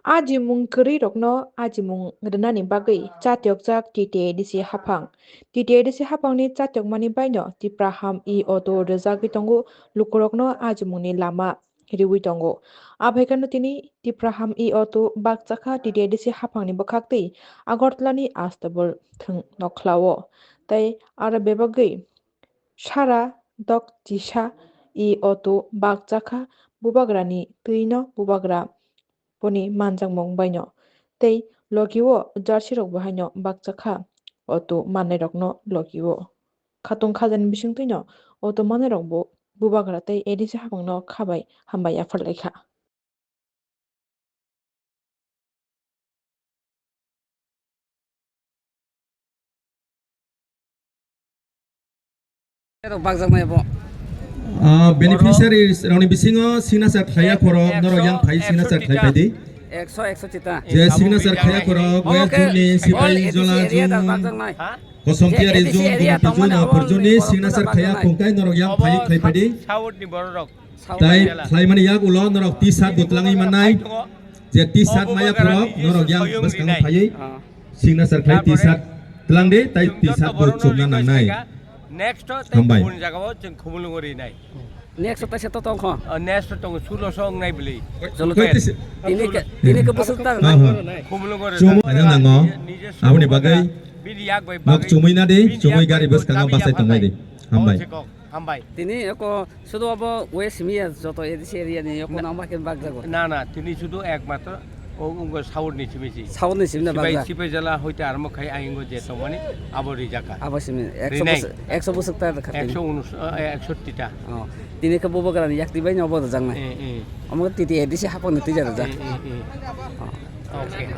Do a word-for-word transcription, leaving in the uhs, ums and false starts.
Ajimung kwrwi rokno ajimung rwnani bagwi chatyokjak T T A D C haphang. T T A D C haphangni chatyokmani baino Tipra Ham E Auto rwjagwi tongo, lukurokno ajimungni lama riwi tongo. Abhaikano tini Tipra Ham E Auto bakchakha T T A D C haphangni bwkhaktwi Agartala ni Astabul thwng nokhlao. Tei aro bebagwi sara dok chisa E Auto bakchakha bubagrani twino bubagra boni manjakmung baino. Tei logi o jersey rok bo haino bakchakha auto mannairokno logi o. Khatung khajani bisingtwino auto mannairok bo bubagra tei A D C haphangno khabai hambai yapharlaikha. Rok bakjaknai bo. Ah, beneficiaries rokni bisingo signature khlaiya khorok, norok yang phai signature khlai phaidi. Ekso, ekso chita. Je signature khlaiya khorok, West Zone ni Sipai Jola Jung, Kosom Tiari Jung, Gompi Jung, Apor Jung ni signature khlaiya khongthai norok yang phai khlai phaidi. South ni borok rok. Tai khlaimani yak ulo norok T-shirt bo twlangwi mannai. Je T-shirt maya khorok norok yang bwskango phaiwi signature khlai T-shirt twlang de, tai T-shirt bo chumna nangnai. Next to tai hambai. Kubun jagao chwng khumulwngo rinai. Next to taisa to tongkho. Next to tongo sulo so wngnai bwlwi. Jolo tini ke, tini ke bwswk ta. Khumulwngo rinai. Chumui nango. Aboni bagwi bini yak bai nok bagwi chumui na de, bini chumui yak gari bai bwskango bagwi basai tongnai de. Hambai. Hambai. Tini eko sudu abo West Miya joto A D C area ni eko nang bakhe bakjago. Na, na, tini sudu ekmatro o ungo South ni simi si. South ni simi na bakjak. Sipai jala hoite armo khai ang ingo je tongmani abo rijaka. Abo simi ekso boswk, ekso boswk ta kha tini. Ekso unus, eh, ekso tita. Oh. Tini khe bubagrani yakti bai no bo rwjaknai. Eh, eh. Omo T T A D C haphang ni twi rwjak. Eh, eh, eh. Oh. Okay.